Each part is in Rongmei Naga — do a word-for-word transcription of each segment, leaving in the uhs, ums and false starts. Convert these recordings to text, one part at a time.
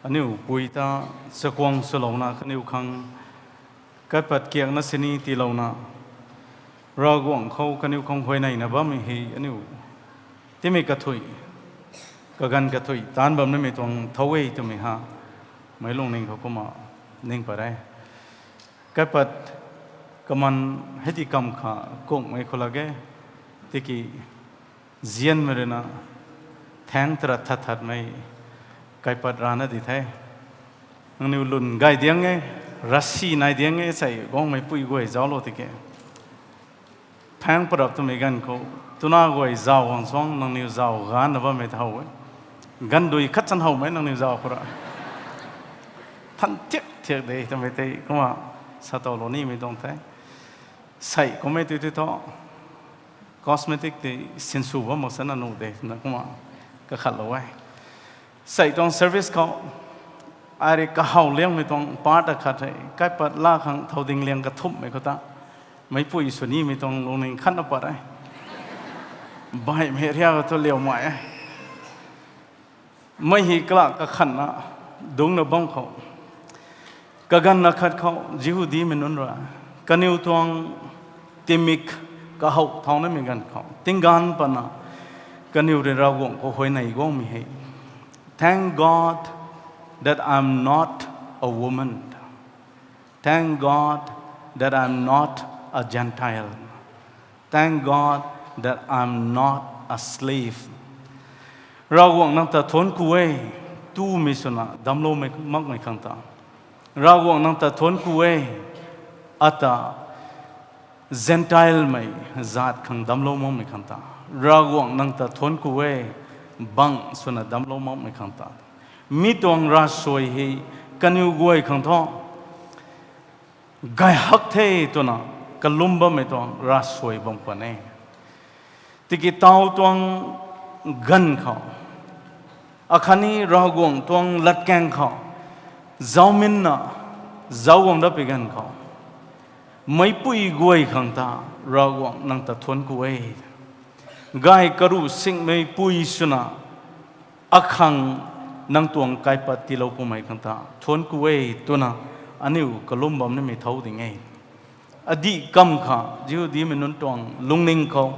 Aniu pui ta chakhwang swlouna kaniw khang kaipat kiakna sini tiilouna, Ravguangc khou kaniw khang huayneyna bammei hei aniu timei kathui, kaganv kathui taanc bam nimei tuang thau e twmei ha, meic lungning khou kumna ning pat e. Kaipat kaman hei ti kam kha kungmei khou lak e, tiki nzianmei ruina thaeng tarat that thatmei kaipat rana di the. Nangniw lwn gay diang e, rasi nai diang e, sei guangmei pui guay zauclou tiki, phaeng parap twmei ganv khou, twna guay zauc guang suang nangniw zauc ganvna bammei ta how e. Gandui khat chan howmei nangniw zauc khou ra. Than thiak thiak de twmei tei kumna satowlou nimei tuang the. Sei kummei tei tei thu cosmetic tei sinsw bam mak sana nuh de twna kumna kakhatlou e. Sei tuang service khou, ai rui kahaw liangmei tuang part akhat hei kaipat laa khang thow ding liang kathumhmei khou ta, meicpui sw nimei tuang lungning khatna pat e. Baihmei riak thu liaumei e. Mei hei kala kakhanna dungcna bam khou, kaganv akhat khou Jihudimei nunc rui kaniw tuang tingmik kahaw thaunamei ganv khou tingganv pana kaniw rui Ravguangc khou huayney guangmei hei, Thank God that I'm not a woman. Thank God that I'm not a Gentile. Thank God that I'm not a slave. Ravguangc nang ta thuanc ku e, tumei swna damclou makmei khang ta. Ravguangc nang ta thuanc ku e, ata Gentilemei zaat khang damclou makmei khang ta. Ravguangc nang ta thuanc ku e, bang swna damclou makmei khang ta. Mi tuang ravsuai hei kaniw guay khang thu gay hak the twna kalum bammei tuang ravsuai bam khwan e. Tiki taw tuang ganv khou, akhatni Ravguangc tuang latkaeng khou zauminna zauc guang dat pui ganv khou, meicpui guay khang ta Ravguangc nang ta thuanc ku e. Gay karuh singmei pui swna akhang nang tuang kaipat tiilou pumei khang ta thuanc ku e twna aniu kalum bam nimei thau ding e. Adih kam kha Jihudimei nunc tuang lungning khou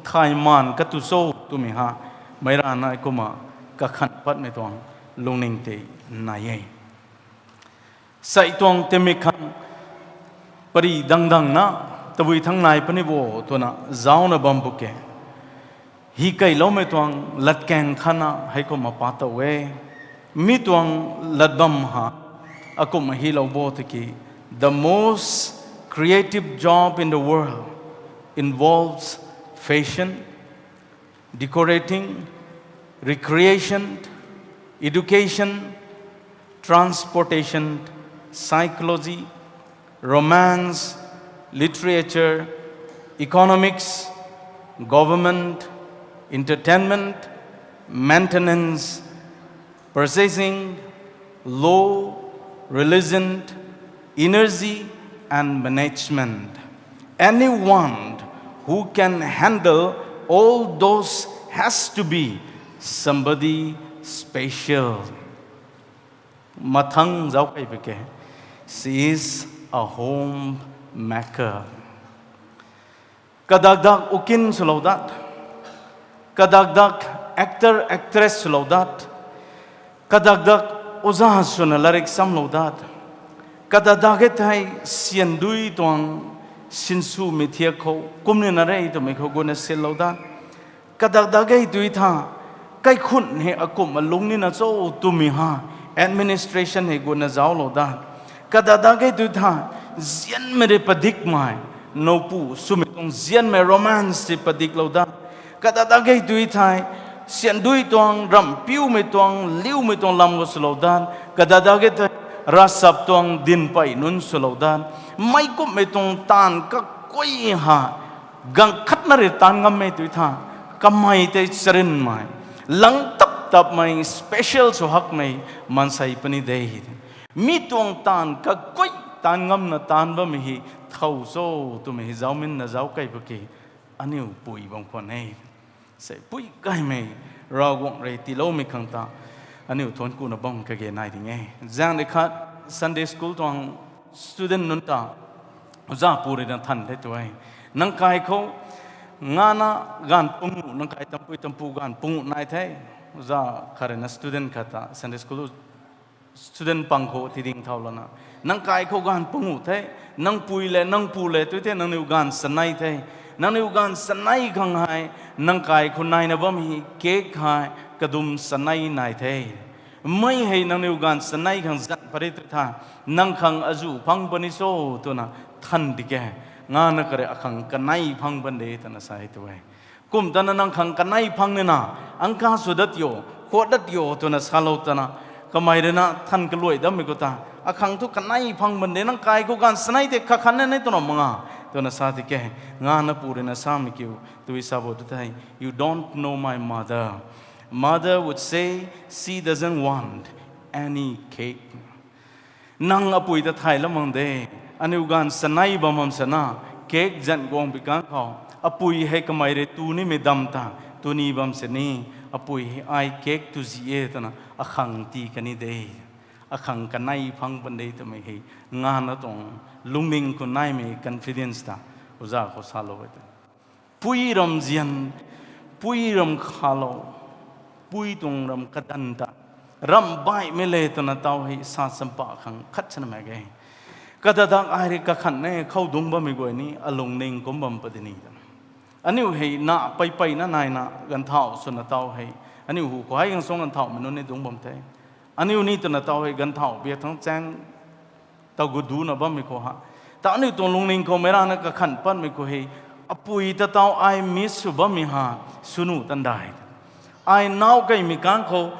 thay maan katu cho twmei ha, meic rana kumna kakhan patmei tuang lungning tei nai e. Sei tuang tingmik khang pary dang dangna tabui thang nai puni bo twna zaucna bam bu ke. Hei keyloumei tuang latkaeng khatna heikumna pa tow e. Mi tuang latbam ha akumhmei hylou bo tiki, the most creative job in the world involves fashion, decorating, recreation, education, transportation, psychology, romance, literature, economics, government, entertainment, maintenance, purchasing, law, religion, energy, and management. Anyone who can handle all those has to be somebody special. Mathang zauc kei pui ke, she is a homemaker. Kadakdak ukin swlou dat, kadakdak actor, actress swlou dat, kadakdak oja swna latrik samlou dat, kadakdak e thei syan dui tuang sinswmei thiak khou kumnina re twmei khou guna sinlou dat, kadakdak e tui tha, kaikhun hei akumh alung nina cho twmei ha, administration hei guna zauclou dat, kadakdak e tui tha, nzianmei rui padikmei, nowpu swmei tuang nzianmei romance ti padiklou dat, kadakdak e tui thei, syan dui tuang, ramh piumei tuang, liumei tuang lam khou swlou dat, kadakdak e thei, ravchap tuang dinpey nunc swlou dat, meic kumhmei tuang taanv kakuay ha, ganv khatna rui taanv ngammei tui tha, kamei tei charynmei, lang tap tapmei, special sw hakmei maansei puni de. Mi tuang taanv kakuay taanv ngamna taanv bammei hei thow cho twmei hei zauminna zauc kei pui ke, aniu pui bam khwan e. Sei pui kaimei, Ravguangc rui tiiloumei khang ta, Aniu thuanc kuna bam kage nai ding e. Zaeng di khat Sunday school tuang student nunc ta, oja pu rui na than the tu e. Nang kai khou ngana gaanv panguh, nang kai tampui tampu gaanv panguh nai the. Oja khat rui na student khat ta Sunday school student pang khou tiding thau lana, nang kai khou gaanv panguh the, nang pui le, nang pu le, tu the, nangniw gaanv chanei the, nangniw gaanv chanei khang hei, nang kai khou naina bam hei, cake hei, kadum chanei nai the. Mei hei nangniw gaanv chanei khang zan pary tu tha, nang khang azuh phang puni cho twna than di ke, ngana kare akhang kanei phang pan de twna sa e tu e. Kum tana nang khang kanei phang nina, angka sw dat yo, khuat dat yo twna salou tana, kamei rui na than kaluai dammei khou ta, akhang thu kanei phang pan de, nang kai khou gaanv chanei tei khat khat na ni twna manga, twna sa di ke, ngana pu rui na samei kiu, tui sa bo tu thei, you don't know my mother. Mother would say she doesn't want any cake. Nang apui ta thay lam mang de, aniu gaanv chanei bam bam sana, cake zan guang pi kang khou, apui hei kamei rui tu nimei dam ta, tu ni bam sini, apui hei ai cake tu zi e twna, akhang tii kani de, akhang kanei phang pan de twmei hei, ngana tuang lungning khou naimei confidence ta, oja khou salou e te. Pui ram zian, pui ram khalou, pui tuang ram kadan ta, ram baihmei le twna tau hei sa champa khang khat chanmei ge. Kadadak ai rui kakhan ne khou dungc bammei guay ni alungning kum bam padi ni ta. Aniu hei na peipei na naina ganvthau swna tau hei, aniu hu khou hei gangsung ganvthaumei nunc ni dungc bam the. Aniu ni twna tau hei ganvthau biak thang chaeng tau gu duna bammei khou ha, ta aniu tuang lungning khou meic rana kakhan patmei khou hei, apui ta tau ai miss sw bammei ha, swnu tandai. Ai nau keymei kang khou,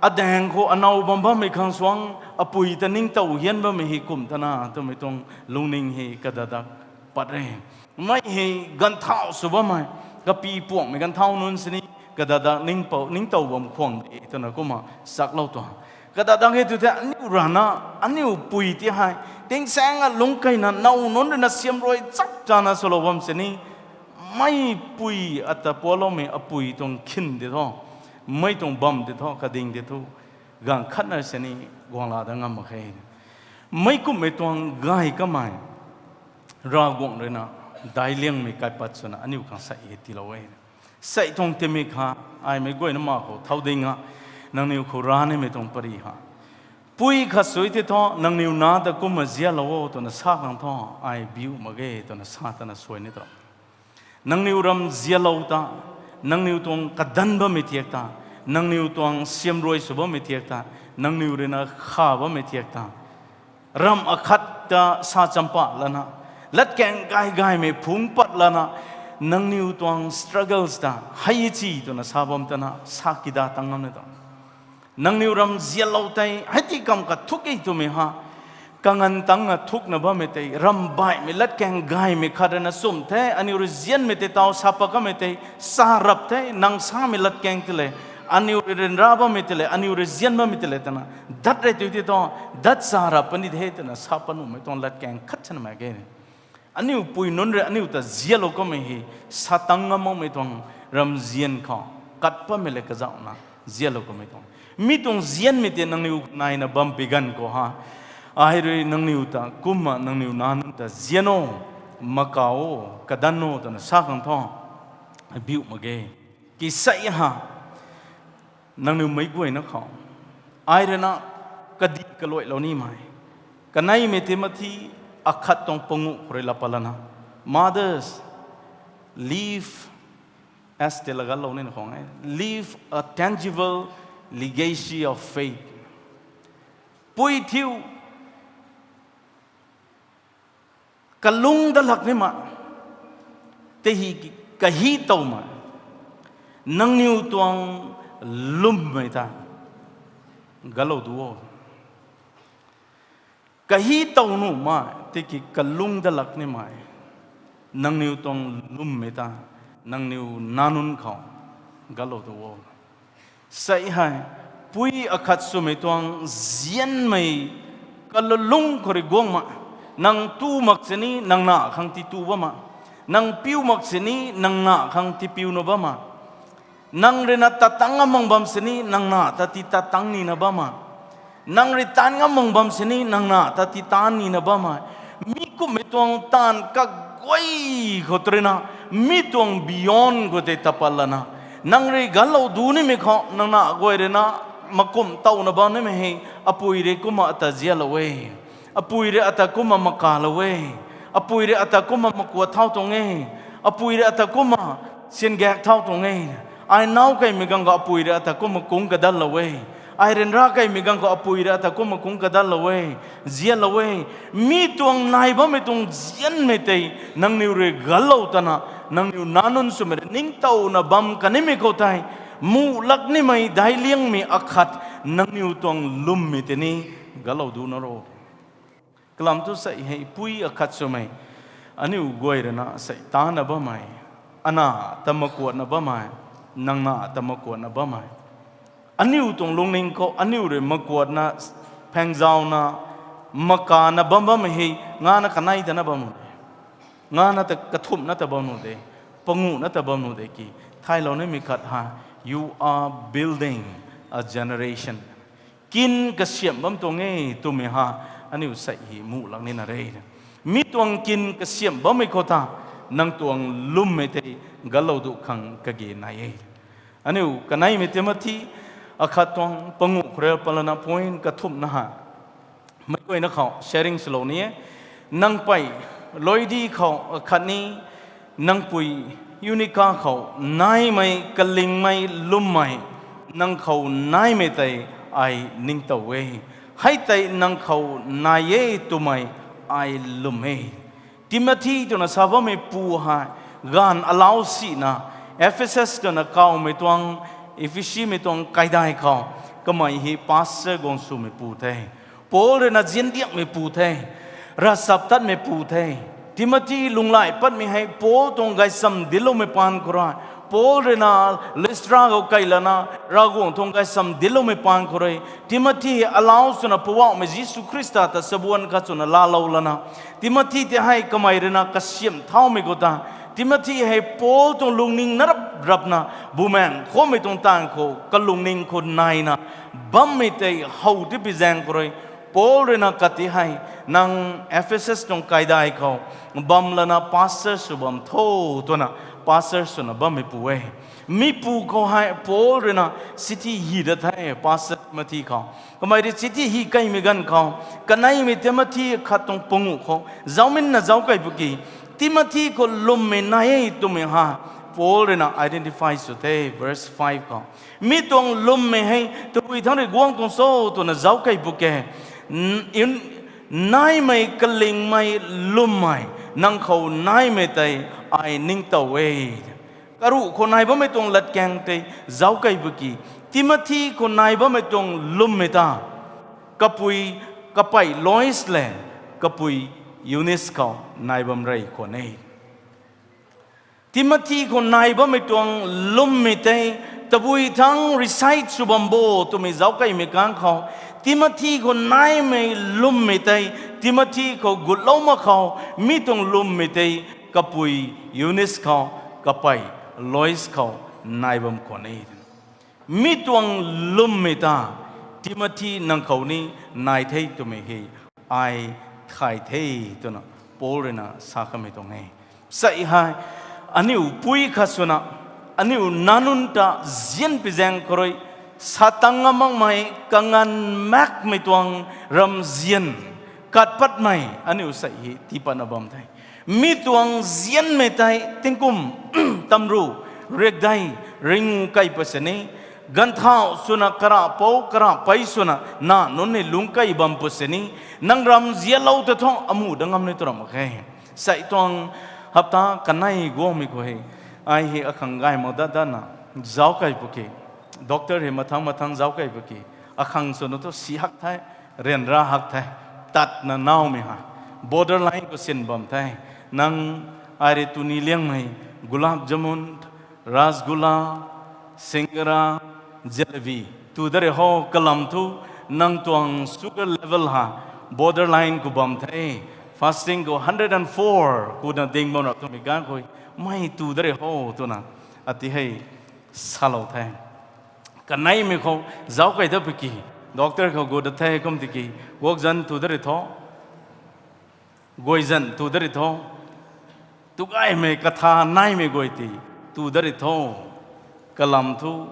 adaeng khou anow bam bammei khang suang, apui ta ningtow hian bammei hei kum tana twmei tuang lungning hei kadadak pat re. Mei hei ganvthau sw bammei, kapi puangmei ganvthau nunc sini, kadadak ningpou, ningtow bam khwang de twna kumna chaklou tuang. Kadadak hei tu the aniu rana, aniu pui ti hei, tingsaeng a lungc keyna now nunc rui na siamruai chap tana swlou bam sini, mei pui ata pualoumei apui tuang khin di thu, mei tuang bam di thu, kading di thu, gaanv khatna sini guangla dat ngam mak khe. Meic kumhmei tuang gay kamei, Ravguangc rui na, daic liangmei kaipat swna aniu khang sei hei tiilou e. Sei tuang timei kha, ai meic guayna ma khou thau ding a, nangniw khou ra nimei tuang pary ha. Pui khat sui ti thu, nangniw nac ta kumna zialou o twna sa khang thu, ai biu mak ge twna sa tana suai ni tu. Nangniw ram zialou ta, nangniw tuang kadan bammei thiak ta, nangniw tuang siamruai sw bammei thiak ta, nangniw rui na kha bammei thiak ta, ramh akhat ta sa champa lana, latkaeng gay gaymei phungc pat lana, nangniw tuang struggles ta, hei chi twna sa bam tana, sa kida tang ngam ni tu. Nangniw ram zialou tei, hei ti kam kathuk e twmei ha, kanganv tangna thukna bammei tei, ram baihmei latkaeng gaymei khat rui na chum the, aniu rui zianmei tei tau sa pat kamei tei, sa rap the, nang samei latkaeng ti le, aniu rui ryanra bammei ti le, aniu rui zian bammei ti le twna, dat rei tu ti thu, dat sa rap puni the twna sa pat nuhmei tuang latkaeng khat chanmei ge. Aniu pui nunc rui aniu ta zialou kamei hei, sa tang ngam makmei tuang ramzian khou, kat patmei le kazauhna, zialou kamei tuang. Mi tuang zianmei tei nangniw naina bam pi ganv khou ha, ai rui nangniw ta kumna nangniw nac nunc ta zian o, makau o, kadan o twna sa khang thu, biu mak ge. Ki sei ha, nangniw meic guayna khou, ai rui na, kadih kaluailou nimei, kaneimei tei mathi, akhat tuang panguh khou rui laa pat lana, mothers, leave, as tei laganlou nina khang e, leave a tangible legacy of faith. Pui thiu, kalung dat lak nimei, tei hei kahi towmei, nangniw tuang lwmmei ta, galou du o. Kahi tow nuhmei, tiki kalung dat lak nimei, nangniw tuang lwmmei ta, nangniw nac nunc khou, galou du o. Sei hei, pui akhat swmei tuang zianmei, kalulung khou rui guangmei, nang tu mak sini nang nac khang titu bammei, nang piu mak sini nang nac khang tipiuna bammei, Nang rui na tat tang ngam mak bam sini, nang na ta ti tat tang nina bam e. Nang rui taanv ngam mak bam sini, nang na ta ti taanv nina bam e. Mi kumhmei tuang taanv kaguay khou tu rui na, mi tuang beyond khou tei tapat lana, nang rui galou du nimei khou, nang na guay rui na, makumh towna bam nimei hei, apui rui kumna ata zialou e. Apui rui ata kumna makalou e. Apui rui ata kumna makuat thau tuang e. Apui rui ata kumna singaek thau tuang e. Ai nau kaimei ganv khou apui rui ata kumna kung kadatlou e. Ai ryanra kaimei ganv khou apui rui ata kumna kung kadatlou e. Zialou e. Mi tuang nai bammei tuang zianmei tei nangniw rui galou tana, nangniw nac nunc swmei rui ningtowna bam kanimei khou tei, muh lak nimei daic liangmei akhat, nangniw tuang lwmmei tei ni galou du na ro. Kalam thu sei hei pui akhat swmei, aniu guay rui na sei taanna bammei, ana ta makuatna bammei, nang na ta makuatna bammei. Aniu tuang lungning khou aniu rui makuatna, phaengzauna, makana bam bammei hei, ngana kanei tana bam nuh de. Ngana ta kathumhna ta bam nuh de. Panguhna ta bam nuh de ki. Thailou nimei khat ha, you are building a generation. Kin kasiamh bam tuang e twmei ha, aniu sei hei muh lak nina re. Mi tuang kin kasiamh bammei khou ta, nang tuang lwmmei tei galou du khang kage nai e. Aniu kaneimei Timothy akhat tuang panguh khou rui palana point kathumhna ha, meic guayna khou sharing swlou ni e. Nang pei Loidi khou akhatni nang pui Eunika khou naimei kalingmei lwmmei, nang khou naimei tei ai ningtow e. Hei tei nang khou nai e twmei ai lwm e. Timothy twna sa bammei pu hei, gaanv alau sina, Ephesus twna kawmei tuang, Ephesimei tuang kaidai khou, kamei hei pastor guang swmei pu the. Paul rui na ziandiakmei pu the. Ravchaptatmei pu the. Timothy lunghlaic patmei hei Paul tuang gaychamv dincloumei paan khou rui, Paul rui na Lystra khou kai lana, Ravguangc tuang gaychamv dincloumei paan khou rui, Timothy hei alau swna Poubauhmei Jisu Khrista ta sabuan khat swna laalou lana, Timothy tei hei kamei rui na kasiamh thaumei khou ta, Timothy hei Paul tuang lungning na rap rapna, bumaengh khammei tuang taanv khou kalungning khou naina bammei tei how tipui zaeng khou rui, Paul rui na kati hei, nang Ephesus tuang kaidai khou bam lana pastor sw bam tho twna, pastor swna bammei pu e. Mi pu khou hei Paul rui na chithi hy dat the pastor Timothy khou. Kamei rui chithi hy kaimei ganv khou, kaneimei Timothy khat tuang panguh khou zauminna zauc kei pwki, Timothy khou lwmmei nai e twmei ha, Paul rui na identify sw the, verse five khou. Mi tuang lwmmei hei tabui thangc rui guang tuang cho twna zauc kei pwki, naimei kalingmei lwmmei, nang khou naimei tei ai ningtow e. Karuh khou nai bammei tuang latkaeng tei zauc kei pwki, Timothy khou nai bammei tuang lwmmei ta, kapui, kapey Lois le kapui Eunice khou nai bam rey khwan e. Timothy khou nai bammei tuang lwmmei tei tabui thangc recite sw bam bo twmei zauc keimei kang khou, Timothy khou naimei lwmmei tei, Timothy khou gutlou mak khou, mi tuang lwmmei tei kapui Eunice khou, kapey Lois khou nai bam khwan e. Mi tuang lwmmei ta, Timothy nang khou ni nai the twmei hei ai thay the twna Paul rui na sa kamei tuang e. Sei hei, aniu pui khat swna, aniu nac nunc ta zianpui zaeng khou rui, sa tang ngam makmei, kanganv makmei tuang ramzian, kat patmei aniu sei hei tii patna bam the. Mi tuang zianmei tei tingkum tamru, riakdei, ringu kei pa sini, ganvthau swna karapou karapei swna nac nunc ni lungc kei bam pu sini, nang ramzianlou ta thu amuh dat ngam ni tw ram mak khe. Sei tuang hapta kanei guangmei khou hei, ai hei akhang gay mak dat datna, zauc kei pwki, doctor hei mathangc mathangc zauc kei pwki, akhang swna thu si hak the, ryanra hak the, tatna naumei ha, borderline khou sin bam the. Nang ai rui tu ni liangmei, gulab jamun, rasgulla, singara, jalebi tu dat rui ho, kalam thu nang tuang sugar level ha borderline khou bam the. Fasting khou hundred and four kuna ding bam rap twmei kang khou, mei tu dat rui ho twna, ati hei salou the. Kaneimei khou zauc kei dat pui ki, doctor khou gu dat the kum tiki, guakzan tu dat ri tho, guayzan tu dat ri tho, tu gaymei katha naimei guay ti tu dat ri tho. Kalam thu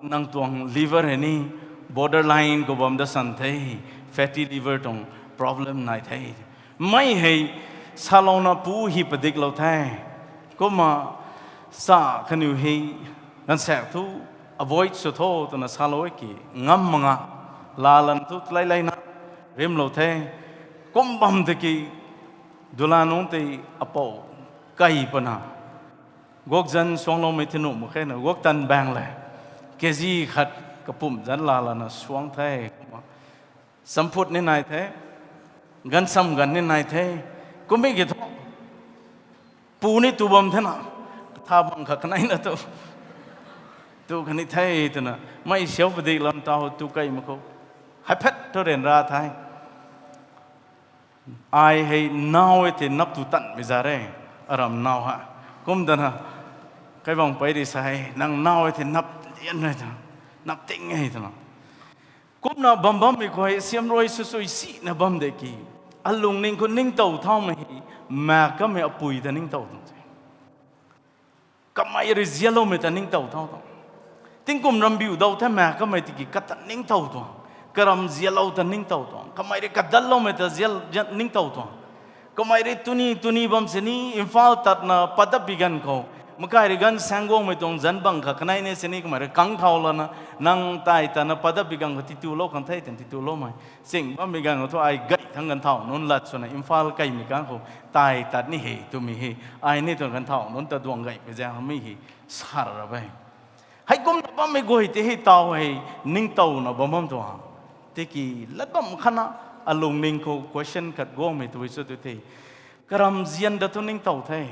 nang tuang liver hei ni borderline khou bam dat san the, fatty liver tuang problem nai the. Mei hei salouna pu hi padiklou the. Kumna sa kaniw hei ganvsaekc thu avoid sw tho twna salou e ki, ngam mak nga, laalan thu tlai laina rimlou the. Kum bam tiki, dula nungc tei apou kai pana, guakzan suangloumei thinu mak khe na, guak tan bang le, kg khat kapumc zanc laalana suang the. Kumna samphut ni nai the, gansam ganv ni nai the. Kummei ki thu, pu ni tu bam thena, tha bang kha kaneina tu, tu kani the twna, mei siau padik lam tau tu kai mak khou, hei phet thu ryanra the. Ai hei naw e thei nap tu tanmei za re, aram naw ha. Kum dana, kaibang pei ri sa hei, nang naw e thei nap lian e ta, nap ting e twna. Kumna bam bammei khou hei siamruai sw sui sina bam de ki, alungning khou ningtow thaumei hei, maek kamei apui ta ningtow tuang the. Kamei rui zianloumei ta ningtow tho tuang. Tingkum rambiu daw the maek kamei tiki kata ningtow tuang. Karam zianlou ta ningtow tuang. Kamei rui kadatloumei ta zian, zian ningtow tuang. Kamei rui tuni, tuni bam sini, Imphal tatna padat pi ganv khou, makai rui ganv saengguangmei tuang zanc bang kha kanei ni sini, kamei rui kang thau lana, nang tai tatna padat pi ganv khou titulou khang the twna tituloumei. Ching bammei ganv khou thu ai gay thangc ganv thau nunc lat swna Imphal kaimei kang khou tai tat ni he twmei he. Ai ni tuang ganv thau nunc ta duang gay pui zaeng mi he, sar ra e. Heikumna bammei guay tei hei taw hei ningtowna bam bam tuang. Tiki lat bam khatna alungning khou question khat guangmei tei cho tu the. Karam zian ta thu ningtow the.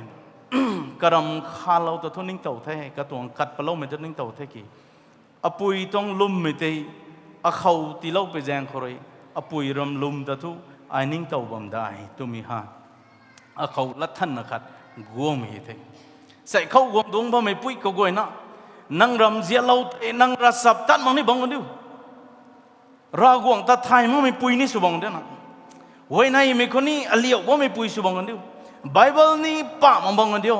Karam khalou ta thu ningtow the. Katuang kat paloumei ta ningtow the ki. Apui tuang lwmmei tei akhou tiilou pui zaeng khou rui, apui ram lwm ta thu ai ningtow bam dai twmei ha. Akhou latthanna khat guangmei the. Sei khou guang dungc bammei pui kaguayna, nang ram zianlou tei nang ravchaptat mak ni bang kan diu. Ravguangc ta thay makmei pui ni sw bang de na. Huayneymei khou ni aliau bammei pui sw bang kan diu. Bible ni pa mak bang kan diu.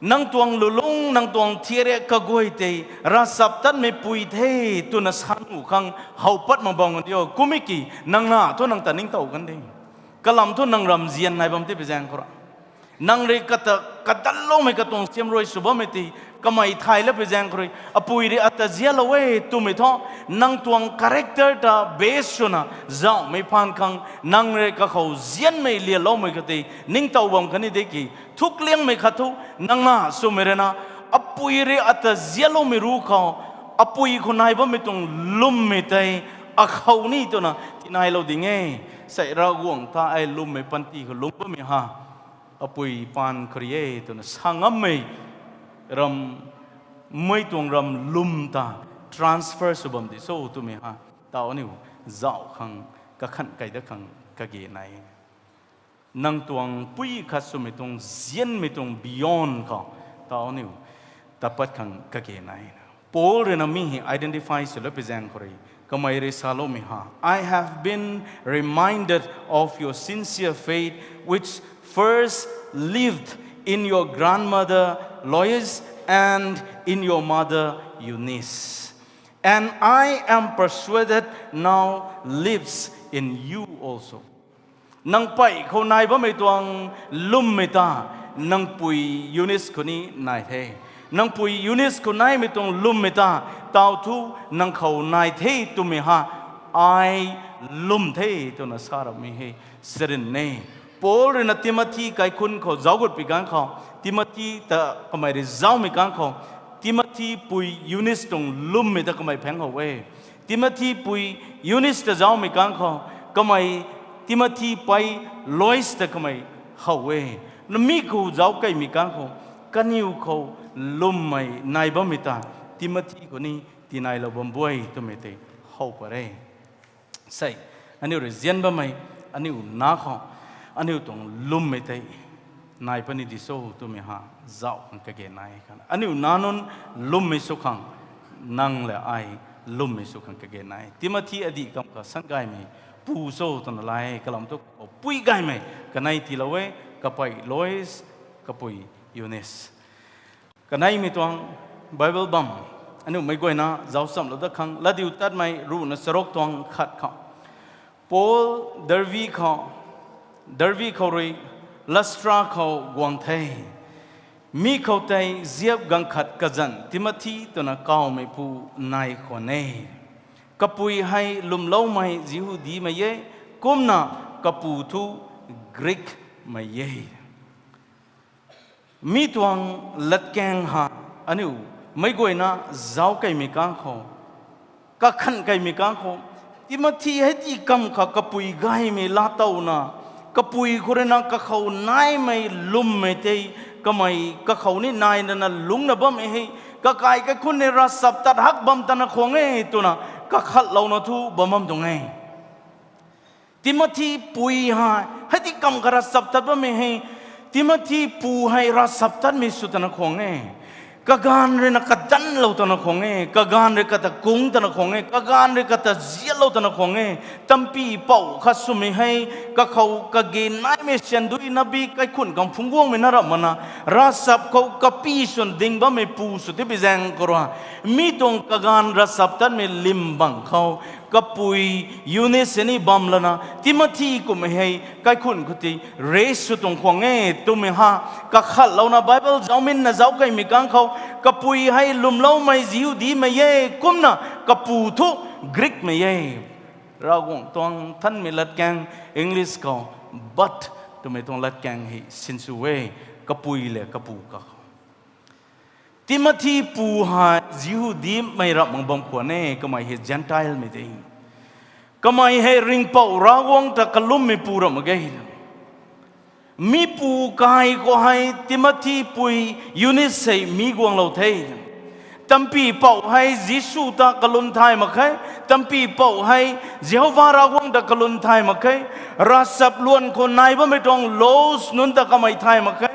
Nang tuang lulung, nang tuang thiaria kaguay tei ravchaptatmei pui the twna sa nuh khang how pat mak bang kan diu. Kummei ki nang na thu nang ta ningtow kan de. Kalam thu nang ram zian nai bam tei pui zaeng khou ra, nang rui kata, kadatloumei katuang siamruai sw bammei tei, kamei thay la pui zaeng khou rui, apui rui ata zianlou e twmei thu, nang tuang character ta base swna zauhmei phaan khang, nang rui kakhou zianmei lianloumei kha tei ningtow bam kan ni de ki, thukliangmei khat thu, nang na swmei rui na, apui rui ata zianloumei ru khou, apui khou nai bammei tuang lwmmei tei, akhou ni twna tinailou ding e. Sei Ravguangc ta ai lwmmei panty khou lwm bammei ha, apui paan khou rui e twna sa ngammei ram, mei tuang ram lwm ta transfer sw bam di cho twmei ha, taw aniu zauh khang, kakhanh kai dat khang kage nai. Nang tuang pui khat swmei tuang zianmei tuang beyond khou, taw aniu tat pat khang kage nai. Paul rui na mi hei identify sw la pui zaeng khou rui, kamei rui saloumei ha, I have been reminded of your sincere faith, which first lived in your grandmother Lois and in your mother Eunice. And I am persuaded now lives in you also. Nang pei khou nai bammei tuang lwmmei ta, nang pui Eunice khou ni nai the. Nang pui Eunice khou naimei tuang lwmmei ta, taw thu nang khou nai the twmei ha, ai lwm the twna sa ramei hei, sarin e. Paul rui na Timothy kaikhun khou zauc gut pui kang khou, Timothy ta kamei rui zaucmei kang khou, Timothy pui Eunice tuang lwmmei ta kamei phaeng how e. Timothy pui Eunice ta zaucmei kang khou, kamei Timothy pei Lois ta kamei how e. Na mi khou zauc kaimei kang khou, kaniw khou lwmmei nai bammei ta, Timothy khou ni tinailou bam buay twmei tei how pat re. Sei, aniu rui zian bammei, aniu na khou, aniu tuang lwmmei tei nai puni di cho twmei ha, zauh khang kage nai kha. Aniu nac nunc lwmmei sw khang, nang le ai lwmmei sw khang kage nai. Timothy adih kam kha sangaymei pu cho twna lai kalam thu kapui gaymei kanei tiilou e, kapui Lois, kapui Eunice. Kaneimei tuang Bible bam, aniu meic guayna zauc chamlou dat khang, Latdiutatmei ruhna charuk tuang khat khou, Paul Derbe khou, Derbe khou rui Lystra khou guang the. Mi khou tei ziap ganv khat kazanc Timothy twna kawmeipu nai khwan e. Kapui hei lwmloumei Jihudimei e, kumna kapu thu Greekmei e. Mi tuang latkaeng ha, aniu meic guayna zauc keymei kang khou, kakhan keymei kang khou, Timothy hei ti kam kha kapui gaymei laatowna, kapui khou rui na kakhou naimei lwmmei tei, kamei kakhou ni nai nana lungcna bammei hei, kakai kaikhunc ni ravchaptat hak bam tana khwan e twna kakhatlouna thu bam bam tuang e. Timothy pui hei, hei ti kam kha ravchaptat bammei hei, Timothy pu hei ravchaptatmei sw tana khwan e. Kaganv rui na kadanlou tana khwan e, kaganv rui kata kung tana khwan e, kaganv rui kata ziatlou tana khwan e. Tampy pouh khat swmei hei, kakhou kage naimei syan dui nabi kaikhunc khang phungc guangmei na ram mana, ravchap khou kapy swn ding bammei pu sw tipui zaeng khou rui, mi tuang kaganv ravchaptatmei lim bang khou, kapui Eunice ni bam lana Timothy kummei hei kaikhunc khou ti raise sw tuang khwan e twmei ha, kakhatlouna Bible zaucminna zauc keymei kang khou, kapui hei lwmloumei Jihudimei e, kumna kapu thu Greekmei e. Ravguangc tuang Nthanmei latkaeng English khou but twmei tuang latkaeng hei sinsw e, kapui le kapu kakhou. Timothy pu hei Jihudimei ram mak bam khwan e, kamei hei Gentilemei de. Kamei hei ringhpouc Ravguangc ta kalummeipu ram mak ge. Mi pu kai khou hei Timothy pui Eunice hei mi guanglou the. Tampy pouh hei Jisu ta kalum thay mak khe. Tampy pouh hei Jihova Ravguangc ta kalum thay mak khe. Ravchap luan khou nai bammei tuang Lois nunc ta kamei thay mak khe.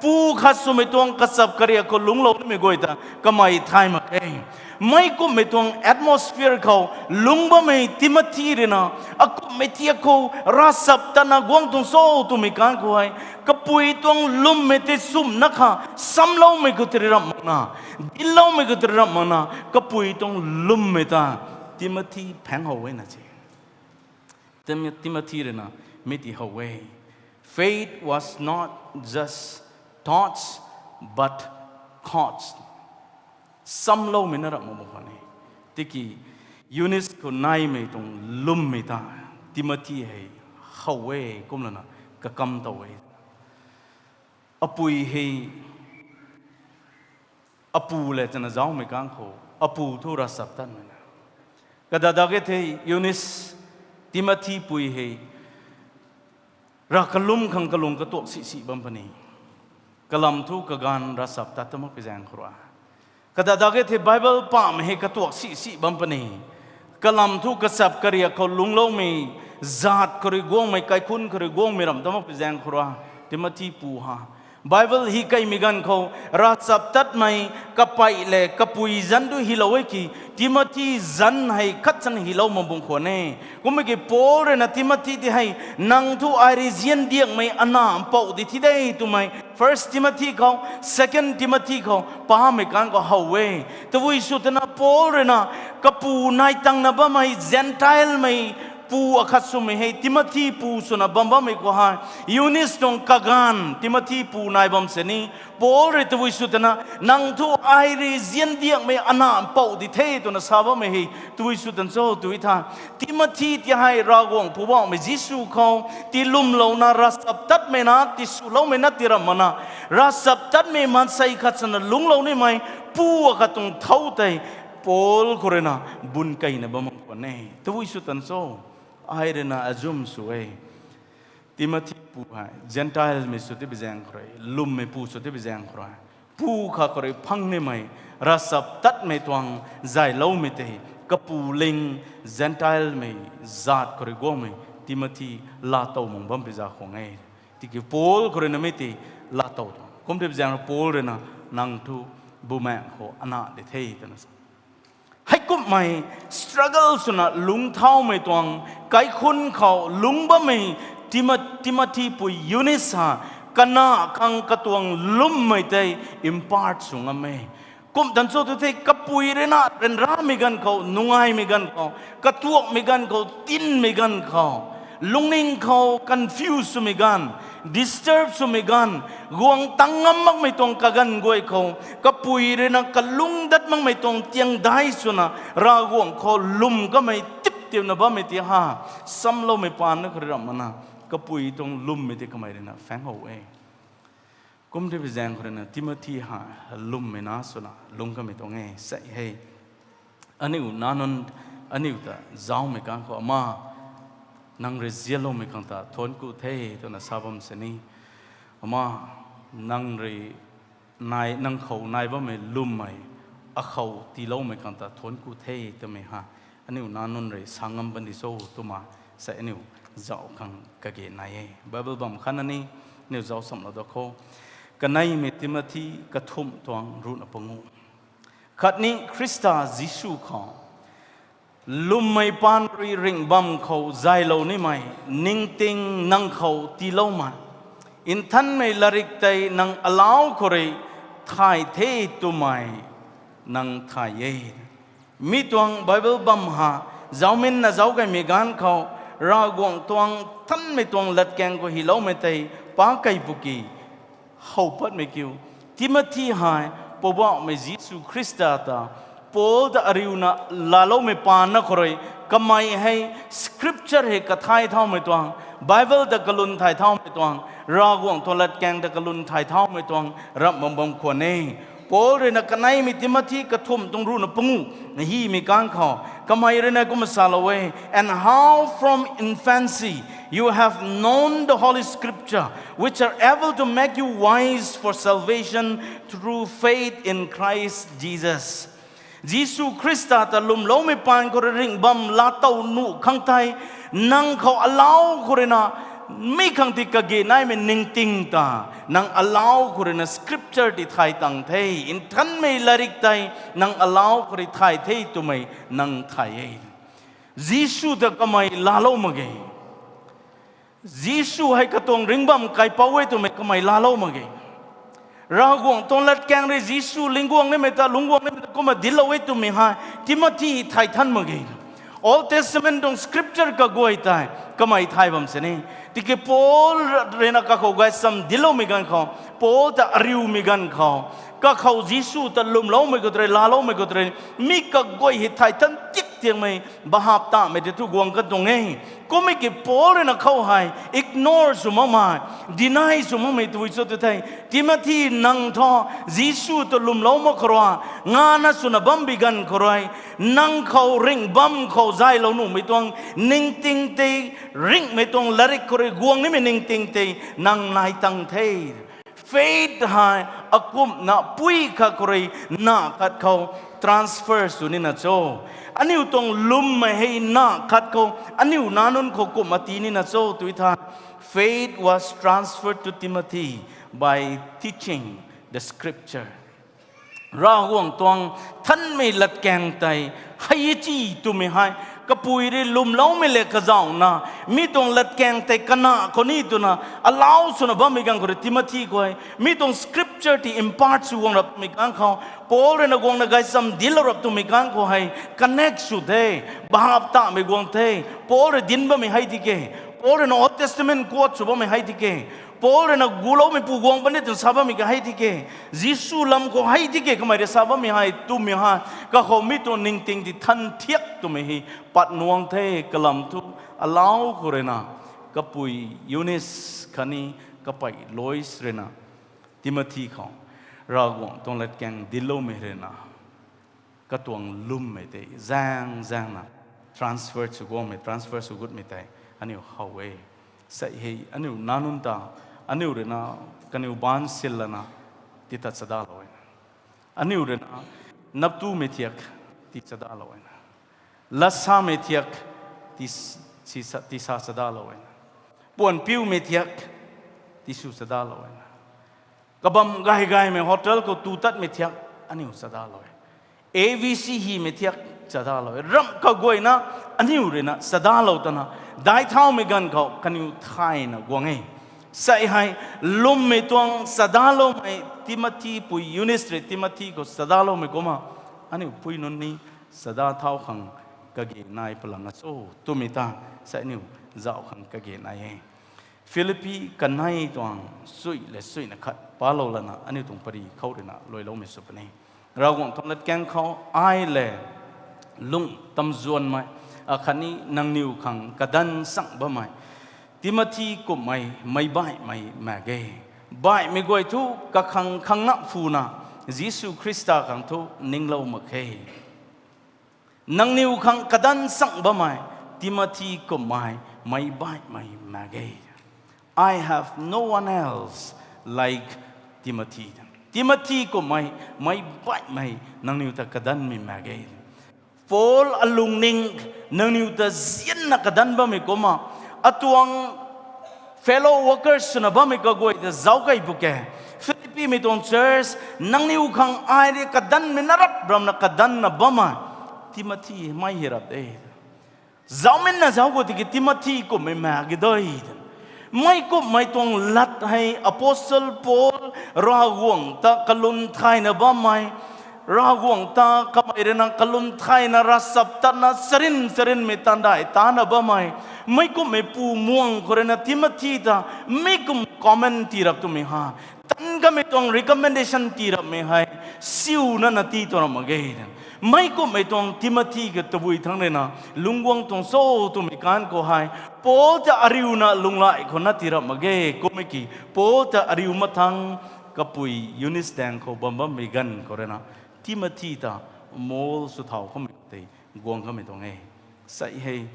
Pu khat swmei tuang kachap kariak khou lungclou nimei guay ta kamei thay mak khe. Meic kumhmei tuang atmosphere khou lungc bammei Timothy rui na, akumhmei thiak khou ravchap tatna guang tuang cho twmei kang khou hei, kapui tuang lwmmei tei chumna kha, samloumei khou tei ram makna, dincloumei khou tei ram makna, kapui tuang lwmmei ta Timothy phaeng how e na se. Tim-, Timothy rui na mi ti how e. Faith was not just taught, but caught. Samloumei na ram mak bam khwan e. Tiki Eunice khou naimei tuang lwmmei ta Timothy hei how e, kumlana kakam tow e. Apui hei apu le twna zaumei kang khou, apu thu ravchaptatmei na. Kadada ke the Eunice, Timothy pui hei, rav kalum khang kalung katuak sisi bam puni. Kalam thu kaganv ravchaptat ta makpui zaeng khou rui. Kadada ke the Bible pamei hei katuak sisi bam puni. Kalam thu kachap kariak khou lungcloumei, zaat khou rui guangmei, kaikhunc khou rui guangmei ram ta makpui zaeng khou rui. Timothy pu ha. Bible hi keimei ganv khou, ravchaptatmei, kapei le kapui zanc du hylou e ki, Timothy zanc hei khat chan hylou mak bam khwan e. Kummei ki Paul rui na Timothy ti hei, nang thu ai rui zian diakmei ana mpouh di thi de twmei, First Timothy khou, Second Timothy khou, pamei kang khou how e. Tabui sw twna Paul rui na, kapu nai tangna bammei Gentilemei pu akhat swmei hei Timothy pu swna bam bammei khou hei, Eunice tuang kaganv Timothy pu nai bam sini, Paul rui tabui sw twna, nang thu ai rui zian diakmei ana mpouh di the twna sa bammei hei, tabui sw tan cho tw tha. Timothy ti hei Ravguangc Poubauhmei Jisu khou, ti lwmlouna ravchaptatmei na, ti swloumei na ti ram makna, ravchaptatmei maansei khat swna lungclou nimei, pu akhat tuang thau tei, Paul khou rui na, bun keyna bam mak khwan e. Tabui sw tan cho, ai rui na azum sw e. Timothy pu hei, Gentilemei sw tipui zaeng khou rui, lwmmeipu sw tipui zaeng khou rui, pu khat khou rui phang nimei, ravchaptatmei tuang zayloumei tei, kapu ling, Gentilemei, zaat khou rui guangmei, Timothy laatow mak bam pui za khwan e. Tiki Paul khou rui na mi tei, laatow tuang. Kumtip zaeng rui Paul rui na, nang thu bumaengh khou ana di the twna sa. Heikumhmei struggle swna lungcthaumei tuang, kaikhunc khou lungc bammei Timo-, Timothy pui Eunice ha, kana khang katuang lwmmei tei impart sw ngam e. Kum tan cho tu the, kapui rui na ryanramei ganv khou, nungaimei ganv khou, katuakmei ganv khou, tinmei ganv khou, lungning khou confuse swmei ganv, disturb swmei ganv, guang tang ngam makmei tuang kaganv guay khou, kapui rui na kalung dat makmei tuang tiangdai swna, Ravguangc khou lwm kamei tip tiuna bammei ti ha, samloumei paan na khou rui ramh mana, kapui tuang lwmmei ti kamei rui na phaeng how e. Kumtip zaeng khou rui na Timothy ha lwmmei na swna lungc kamei tuang e, sei hei. Aniu nac nunc, aniu ta zaumei kang khou ama, nang rui zianloumei khang ta thuanc ku the twna sa bam sini. Ama, nang rui nai, nang khou nai bammei lwmmei, akhou tiiloumei khang ta thuanc ku the twmei ha, aniu nac nunc rui sa ngam bam di cho twmei, sei aniu zauc khang kage nai e. Bible bam khatna ni, aniu zauc samlou da kho. Kaneimei Timothy kathumh tuang ruhna panguh. Khatni Khrista Jisu khou lwmmei paan rui ringh bam khou zaylou nimei ningting nang khou tiiloumei, nthanmei latrik tei nang alau khou rui thay the twmei nang thay e. Mi tuang Bible bam ha, zauminna zauc kaimei ganv khou, Ravguangc tuang nthanmei tuang latkaeng khou hyloumei tei pa kei pwki how patmei kiu, Timothy hei Poubauhmei Jisu Khrista ta, Paul ta ariuna laaloumei paan na khou rui, kamei hei scripture hei kathay thaumei tuang, Bible ta kalwn thay thaumei tuang, Ravguangc tuang latkaeng ta kalwn thay thaumei tuang ramh bam bam khwan e. Paul rui na kaneimei Timothy kathumh tuang ruhna panguh na hymei kang khou, kamei rui na kumna salou e, and how from infancy you have known the Holy Scripture, which are able to make you wise for salvation through faith in Christ Jesus. Jisu Khrista ta lwmloumei paan khou rui ringh bam laatow nuh khang tei, nang khou alau khou rui na, mi khang ti kage naimei ningting ta, nang alau khou rui na scripture ti thay tang the, nthanmei latrik tei, nang alau khou rui thay the twmei nang thay e. Jisu ta kamei laalou mak ge. Jisu hei katuang ringh bam kaipouc e twmei kamei laalou mak ge. Ravguangc tuang latkaeng rui Jisu lungcguang nimei ta, lungcguang nimei ta kumna dinclou e twmei hei Timothy thay than mak ge. Old Testament tuang scripture kaguay tei kamei thay bam sini. Tiki Paul rui na kakhou gaychamv dincloumei ganv khou, Paul ta ariumei ganv khou, kakhou Jisu ta lwmloumei khou tei, laaloumei khou tei, mi kaguay hei thay than tik tiangmei, bahap tamei tei thu guang kan tuang e. Kummei ki Paul rui na khou hei ignore sw makmei, deny sw makmei tei cho tu the, Timothy nang thu Jisu ta lwmlou mak khou rui, ngana swna bambi ganv khou rui, nang khou ringh bam khou zaylou nuhmei tuang ningting tei, ringhmei tuang latrik khou rui guang nimei ningting tei nang nai tang the. Faith hei akumhna pui khat khou rui na khat khou transfer sw nina cho. Aniu tuang lwmmei hei na khat khou, aniu nac nunc khou kumhna tii nina cho tw thei. Faith was transferred to Timothy by teaching the scripture. Ravguangc tuang nthanmei latkaeng tei hei e chi twmei hei, kapui rui lwmloumei le kazauhna, mi tuang latkaeng tei kana khou ni twna, alau swna bammei ganv khou rui Timothy khou hei, mi tuang scripture ti impart sw guang rap twmei ganv khou, Paul rui na guangna gaychamv dinclou rap twmei ganv khou hei, connect sw the, bahap tamei guang the, Paul rui dinc bammei hei tiki, Paul rui na Old Testament quote sw bammei hei tiki, Paul rui na guloumeipu guang puni twna sa bammei ka hei tiki, Jisu lam khou hei tiki kamei rui sa bammei hei twmei hei, kakhou mi tuang ningting ti than thiak twmei hei, pat nuang the kalam thu, alau khou rui na, kapui Eunice khatni kapei Lois rui na, Timothy khou, Ravguangc tuang latkaeng dincloumei rui na, katuang lwmmei tei zaeng zaengna transfer sw guangmei, transfer sw gutmei tei aniu how e. Sei hei aniu nac nunc ta, aniu rui na, kaniw baanc sillana, ti tat chadalou e. Aniu rui na, naptumei thiak, tii chadalou e. Latsamei thiak, ti, ti sa, ti sa chadalou e. Puanpiumei thiak, ti sw chadalou e. Kabam gay gaymei hotel khou tu tatmei thiak aniu chadalou e. A V C hymei thiak chadalou e. Ramh kaguayna aniu ruina chadalou tana, daic thaumei ganv khou kaniw thayna guang e. Sei hei lwmmei tuang chadaloumei Timothy pui Eunice rui Timothy khou chadaloumei kumna aniu pui nunc ni chada thau khang kage nai palang a cho twmei ta sei aniu zauh khang kage nai e. Philippi kanei tuang sui le suina khat palou lana aniu tuang pary khou ruina luailoumei sw puni. Ravguangc tuang latkaeng khou ai le lung tamzuanmei, akhatni nangniw khang kadanc sang bammei Timothy kumhmei meic baihmei mak ge. Baihmei guay thu kakhang khang na phuna Jisu Khrista khang thu ninglou mak khe. Nangniw khang kadanc sang bammei Timothy kumhmei meic baihmei mak ge. I have no one else like Timothy. Timothy kumhmei meic baihmei nangniw ta kadanmei mak ge. Paul alungning nangniw ta zianna kadanc bammei kumna, atuang fellow workers swna bammei kaguay ta zauc key bu ke. Philippimei tuang church, nangniw khang ai rui kadanmei na rap ramna kadanna bammei Timothy mei hei rap de. Zaucmei na zauc khou tiki Timothy kumhmei mak ge dei. Mei kumhmei tuang lat hei Apostle Paul Ravguangc ta kalum thayna bammei, Ravguangc ta kamei ruina kalum thayna ravchap tatna charin charinmei tandai tana bammei, mei kumhmei pu muang khou ruina Timothy ta mi kum comment tii rap twmei ha, tan kamei tuang recommendation tii rapmei hei siuna na tii tuang ram mak ge. Mei kumhmei tuang Timothy ka tabui thangc ruina lungc guang tuang cho twmei kan khou hei Paul ta ariuna lunghlaic khou na tii rap mak ge. Kummei ki Paul ta ariu mathang kapui Eunice daeng khou bam bammei ganv khou ruina Timothy ta mould sw thau kamei tei guang kamei tuang e. Sei hei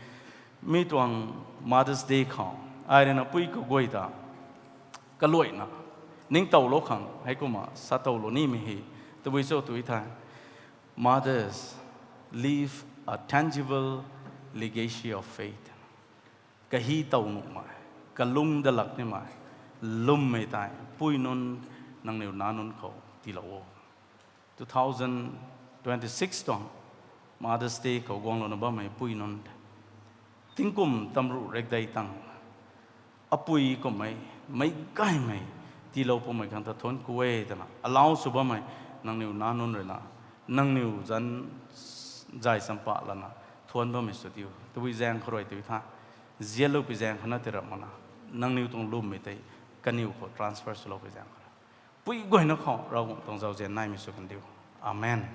mi tuang Mother's Day khou ai ruina pui kaguay ta kaluaina ningtowlou khang heikumna sa towlou nimei hei tabui cho tw thei, Mothers, leave a tangible legacy of faith. Kahi tow nuhmei, kalung dalak nimei, lwmmei tei pui nunc, nangniw nac nunc khou tiilou o. Two thousand twenty-six tuang Mother's Day khou guanglouna bammei pui nunc, tingkum tamruh rekdei tang apui kumhmei meic gaymei tiilou pumei khang ta thuanc ku e twna allow sw bammei nangniw nac nunc ruina nangniw zanc zay champa lana thuanc bammei sw diu. Tabui zaeng khou rui tw tha, zianloupui zaeng khou na tii rap makna, nangniw tuang lwmmei tei kaniw khou transfer swloupui zaeng khou pui guayna khou Ravguangc tuang zauzian naimei sw kan diu. Amen.